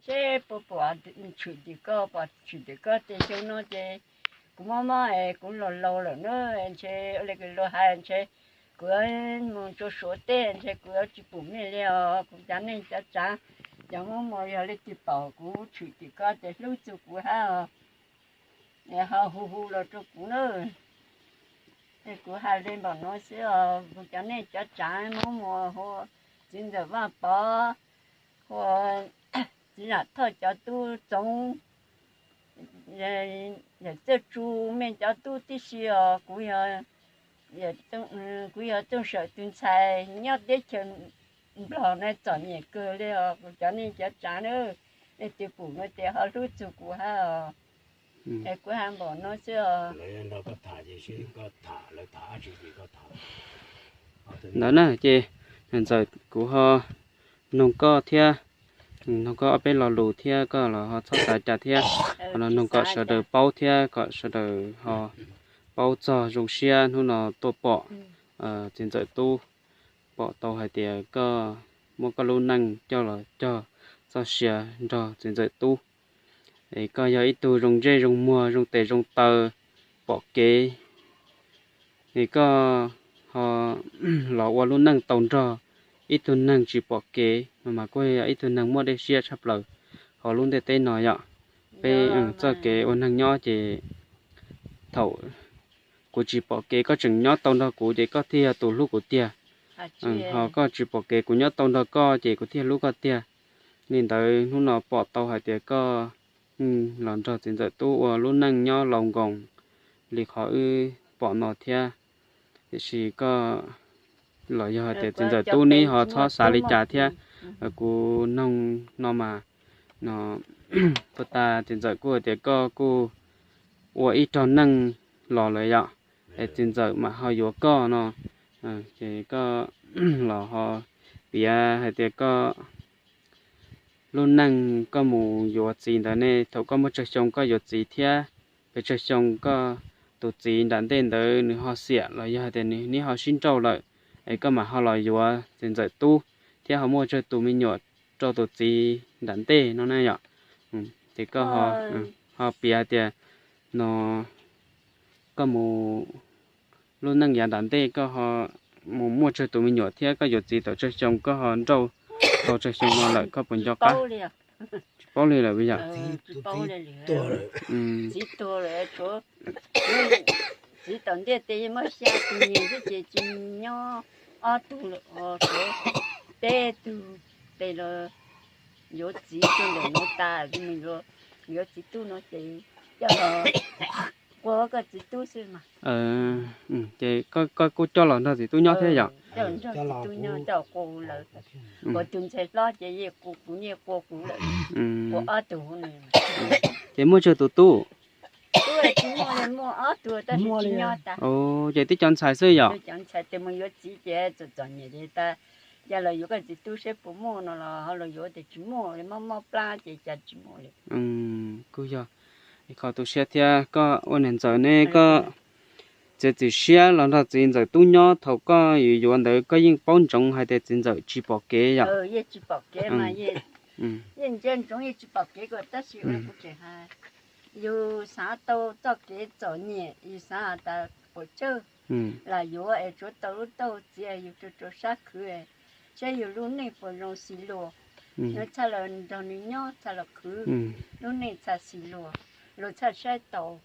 teb puas pom tshwm tim koj, pom tshwm tim koj tej xyoo no ces kuv mob mob es kuv laus laus lawm na, ntshe ua li luag hais ntshe kuv mus rau Suav teb ntshe kuv yuav tsis pum nej li os. Kuv cov neej cov tsav, cov Hmoob Muas yog leej twg pom kuv tshwm tim koj ces hlub txug kuv hab os, ho hu hu los rau kuv na. Es kuv hais li npaum no xwb os, kuv cov neej cov tsav Hmoob Muas hu txiv ntxawm Vaj Pov, hu txiv Zam Thoj cov tub Txoov, Txawj Tsu, mej cov tub tib si os. Kuv yog, kuv yog Txooj Sawm tus ntxhais nyob teb chaws Nplog na, txom nyem kawg li os. Kuv cov neej cov tsav na, leej twg pum no ces ho hlub txug kuv hab os. Es kuv hais npaum no xwb os. Ntawd na ces Ntxawm, kuv ho noog koj thiab, noog koj ob peb lo lus thiab koj los ho txhob xav cas thiab, ho los noog kom sawv daws paub thiab kom sawv daws ho paub txog zoo siab hnub no tuaj pom txiv ntxawm tub, pom tau hais tias koj muab koj lub neej coj los cog txoj sia nrog txiv ntxawm tub. Es koj yog ib tug zoo ntsej zoo muag, zoo tes zoo taw, pom kev, es koj ho los ua lub neej tau nrog ib tug neeg tsis pom kev no mas kuj yog ib tug neeg muaj dej siab tshaj plaws hauv lub ntiaj teb no yom. Peb txoj kev ua neeg nyob ces thaum kuv tsis pom kev koj tseem nyob tau nrog kuv ces koj thiaj yog tus hlub kuv tiag. Ho koj tsis pom kev kuv nyob tau nrog koj ces kuv thiaj hlub koj tiag. Li ntawd hnub no pom tau hais tias koj los nrog txiv ntxawm tub ua lub neej nyob laus nkoos li qhov wb pom no thiab. Tiam sis koj los yog hais tias txiv ntxawm tub neb ho txhob xav li cas thiab. Kuv noog no mas, no, puag ta txiv ntxawm kuj hais tias koj kuj ua ib rog neej los lawm yom, es txiv ntxawm mam ho yuav koj no. Ces koj los ho piav hais tias koj lub neej koj mus yuav txiv ntawd ne, thaum koj muaj tsawg xyoo koj yuav txiv thiab, pes tsawg xyoo koj tus txiv nram ntej ntawd nws ho xiam los yog hais tias nws neb ho sib nrauj lawm, es koj mam ho los yuav txiv ntxawm tub thiab ho muaj tsawg tus me nyuam rau tus txiv nram ntej no na yom. Ces koj ho piav hais tias no koj mus lub neej yav nram ntej koj ho mus muaj tsawg tus me nyuam thiab koj yuav txiv tau tsawg xyoo koj ho nrauj tau tsawg xyoo no lawm koj puas nco qab? Tsis paub li lawm yom. Txiv tuag lawm, txiv tom ntej tes muaj xya tus niam xwb ces tsis nyob ob tug lawm, tshuav peb tug tes los yuav txiv rau ntawm no tas, yuav txiv tub no ces coj los ua koj txiv tub xwb mas. Ces koj kuj coj los nrog txiv tub nyob thiab yom? Coj nrog txiv tub nyob, coj qua lawm. Kuv tus ntxhais hlob ces yeej qua kuv, yeej qua kuv lawm. Qua ob tug. Ces muaj tsawg tus tub? Tub tsis muaj, muaj ob tug tab sis tsis nyob tas. Ces tib cov ntxhais xwb yom? Cov ntxhais tes mus yuav txiv ces txom txom nyem ces tas, cas los yuav koj txiv tub seb puas muaj no los ho los yuav tes tsis muaj, mob mob plab ces cas tsis muaj li. Kuj yog qhov tu siab thiab. Koj ua niam ntxawm ne koj txiav txim siab los nrog txiv ntxawm tub nyob, thaum koj yuav yuav ntawd koj yeej paub ntsoov hais tias txiv ntxawm tsis pom kev yom? Yeej tsis pom kev mas, yeej ntsia ntsoov yeej tsis pom kev ko tab sis kuv tseem hais, yus xav tau txoj kev txom nyem, yus xav tas puas tsawg los yuav es tsuav tau lub tauj txiv, yus tsuav sab khwv, saib yus lub neej puas zoo xis luas. Nws txhaj los nrog nws nyob, txhaj los khwv, lub neej txhaj xis luas, luag txhaj saib taus.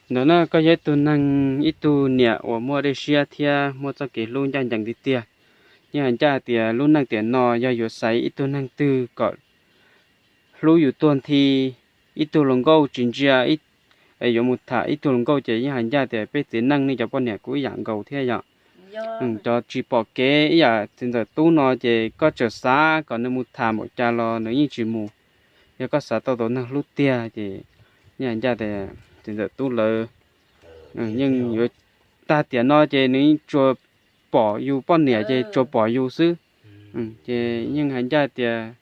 Ntawd na koj yog ib tug neeg, ib tug niam uas muaj dej siab thiab muaj txoj kev hlub ncaj ncees tiag tiag. Yeej hais ncaj tias lub neej tiam no yog yuav xaiv ib tug neeg twg kom hlub yus tuag nthi, ib tug hluas nkauj tsis ntsia, yuav mus tham ib tug hluas nkauj ces yeej hais ncaj tias peb txiv neej nej cov poj niam kuj ib yam nkaus thiab yom. Cov tsis pom kev ib yam txiv ntxawm tub no ces koj tseem xav kom nws mus tham npaum cas los nws yeej tsis mus. Yog koj xav tau tus neeg hlub tiag ces yeej hais ncaj tias txiv ntxawm tub lawv yeej yuav tag tiam no ces nws yeej tsuas pom yus poj niam ces tsuas pom yus xwb. Ces yeej hais ncaj tias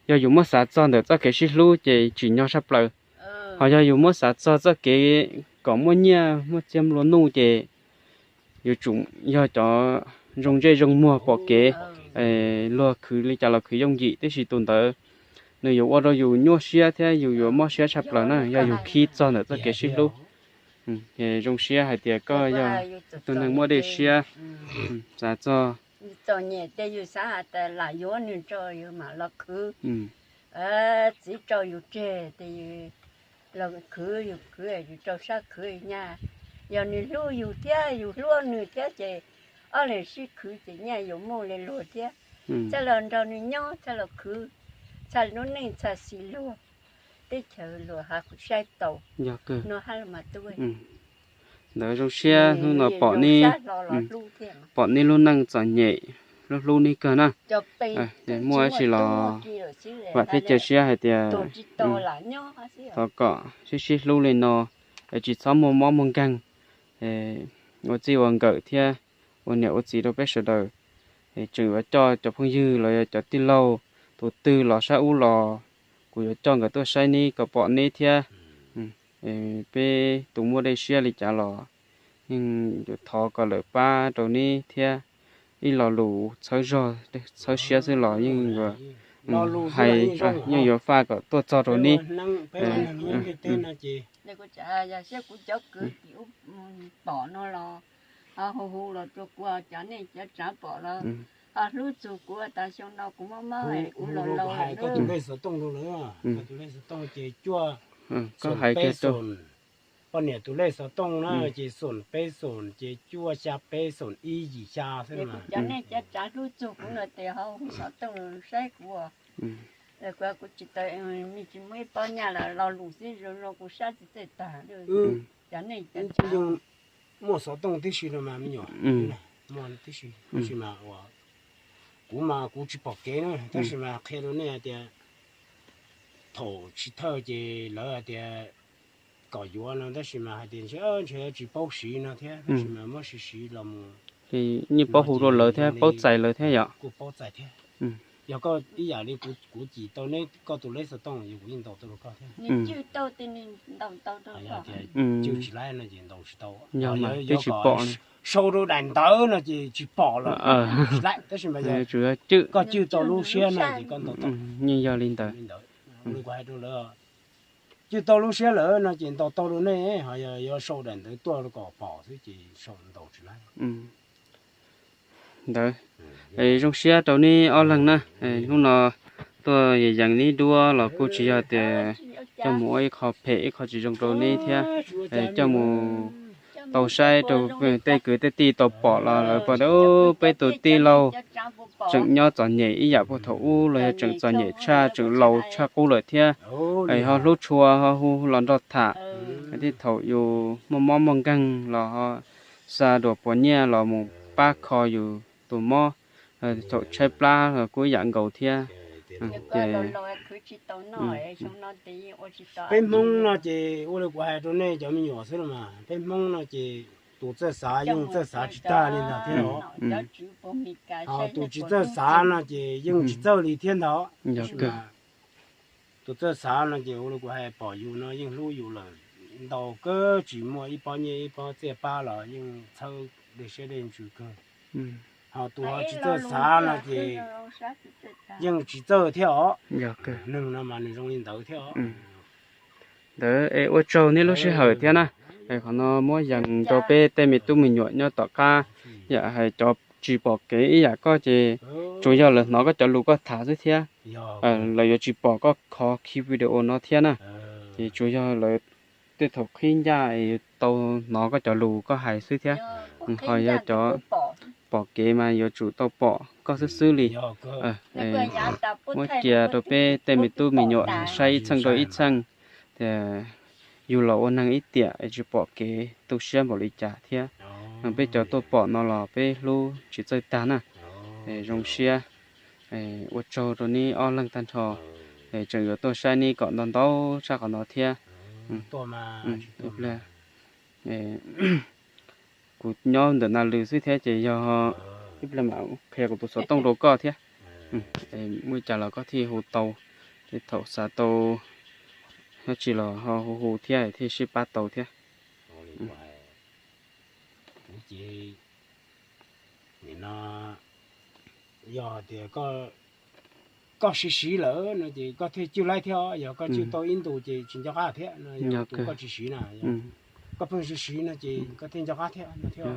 yog yus muab xav txog ntawm txoj kev sib hlub ces tsim nyog saj plaws. Ho yog yus muab xav txog txoj kev kom muaj nyiaj muaj txiaj nplua nuj ces yuav tsum yog cov zoo ntsej zoo muag pom kev. luag khwv li cas los khwv yooj yim, tiam sis tus ntawd nws yuav ua rau yus nyuaj siab thiab yus yuav mob siab tshaj plaws na yog yus khib txog ntawm txoj kev sib hlub. Ces zoo siab hais tias koj yog tus neeg muaj dej siab, xav txog txom nyem ces yus xav hais tias lam yuav nws tso yus mam los khwv. Txiv tso yus tseg ces los khwv, yus khwv yus rau sab khwv nyaj. Yog nws hlub yus thiab yus hlub nws thiab ces ob leeg sib khwv ces nyaj yuav muaj li luag thiab. Txhaj los nrog nws nyob, txhaj los khwv, txhaj lub neej txhaj xis luag, teb chaws luag hav saib taus. Yog kawg. Ntawd zoo siab hnub no pom neb, pom neb lub neej txom nyem, hlub hlub neb kawg na. Muaj dab tsi los vam thiab cia siab hais tias thov kom sib sib hlub li no, es tsis txhob muaj mob muaj nkeeg, ua txij ua nkawm thiab ua niam ua txiv rau peb sawv daws. Tseem yuav coj cov phooj ywg los yog cov tij laug, tus twg los sab ub los kuv yuav coj nkawd tuaj saib neb kom pom neb thiab. Peb tus muaj dej siab li cas los yeej yuav thov kom lawm pab rau neb thiab. Ib lo lus txhawb zog txhawb siab xwb los yeej hais, yeej yuav faj kom tuaj txog rau neb. Kuv cov kwv tij pom no los ho hu hu los rau kuv, cov neej cov tsav pom los ho hlub txug kuv tas xyoo no kuv mob mob kuv los laus lawm. Tus lej xov tooj rau lawv, tus lej xov tooj ces cuaj, koj hais kiag rau poj niam tus lej xov tooj na ces xoom peb xoom ces cuaj xya peb xoom ib yim xya xwb. Cov neej cov tsav hlub txug kuv no ces ho hu xov tooj saib kuv. Kuv tsis tau, me tsis muaj ib pob nyaj los lo lus xwb zoo no kuv sab tsis txawj tag. Cov neej cov tsav muaj xov tooj tib si no mas me nyuam, muaj tib si, tab sis mas ua kuv mas kuv tsis pom kev na, tab sis mas qhia rau nej hais tias thaum tsis thawj ces lawv hais tias kom yuav no, tab sis mas hais tias ntshe ntshe tsis paub siv no thiab, tab sis mas muab siv siv los mus. Yeej paub hu rau lawv thiab paub txais lawv thiab yom. Kuj paub txais thiab. Yog koj ib yam li kuv cim tau neb koj tus lej xov tooj yog kuv yeej ntaus tau rau koj thiab. Cwj tsis laib no ces ntaus tsis tau. Yog mas twb tsis pom, sau rau daim ntawv no ces tsis pom lawm, tsis laib, tab sis mas yog koj cwj tau lub siab no ces koj ntaus tau. Yeej yog li ntawd. Kuv hais rau lawv, cwj tau lub siab lawm no ces ntaus tau rau nej, ho yog yuav sau daim ntawv tuaj rau kom pom xwb ces sau ntaus tsis laib. Ntawd, zoo siab rau neb ob leeg na. Hnub no tuaj yees yees neb duab los kuj tsis yog tias coj mus ua ib qho phem ib qho tsis zoo rau neb thiab. Coj mus tau saib rau tej kwv tej tij tau pom los lawv pom tias peb tus tij laug tseem nyob txom nyem ib yam puag thaum ub los yog tseem txom nyem tshaj, tseem laus tshaj qub lawm thiab. Es ho hlub tshua ho hu los nrog tham, thiab thaum yus muaj mob muaj nkeeg los ho xa duas puas nyiaj los mus pab kho yus tus mob, thaum tshaib plab los kuj ib yam nkaus thiab. Ces peb Hmoob no ces ua li kuv hais rau nej cov me nyuam xwb los mas, peb Hmoob no ces tus txawj xav yeej txawj xav tsis tag li ntag thiab os. Ho tus tsis txawj xav no ces yeej tsis txawj li thiab ntag. Tus txawj xav no ces ua li kuv hais, pom yus no yeej hlub yus lawm ntau kawg, tsis muaj ib pob nyiaj ib pob txiaj pab los yeej txhawb dej siab dej ntsws kawg. Ho tus ho tsis txawj xav no ces yeej tsis txawj thiab os. Neeg no mas nws zoo li ntawd thiab os. Ntawd es ua tsaug nej lub sij hawm thiab na. Es qhov no muab yees rau peb tej me tub me nyuam nyob tom qab, yam hais cov tsis pom kev ib yam koj ces tsuas yog lawv hnov koj cov lus koj tham xwb thiab. Lawv yuav tsis pom koj qhov khi video no thiab na. Ces tsuas yog lawv tej thaum qhib ncaj es yuav tau hnov koj cov lus koj hais xwb thiab. Ho yog cov pom kev mas yuav tsum tau pom koj xwb xwb li. Muab cia rau peb tej me tub me nyuam saib ib txheej rau ib txheej, tias yus los ua neeg ib tiam es tsis pom kev tu siab npaum li cas thiab. Peb cov tuaj pom no los peb hlub tsis txawj tag na. Zoo siab, ua tsaug rau neb ob leeg tag nrho, tseem yuav tuaj saib neb kom ntau ntau tshaj qhov no thiab. Kuv nyob ntawm na lws xwb thiab ces yog ib pliag mam qhia kuv tus xov tooj rau koj thiab. Muaj cas los koj thiaj hu tau, ces thaum xav tau dab tsi los ho hu hu thiab thiaj sib pab tau thiab. Kuv ces nim no Yog tias koj siv siv lawm no ces koj thiaj cwj laib thiab, yog koj cwj tau ib ntus ces tsis nco qab thiab no, yog tus koj tsis siv na. Koj pheej siv siv no ces koj thiaj nco qab thiab no thiab.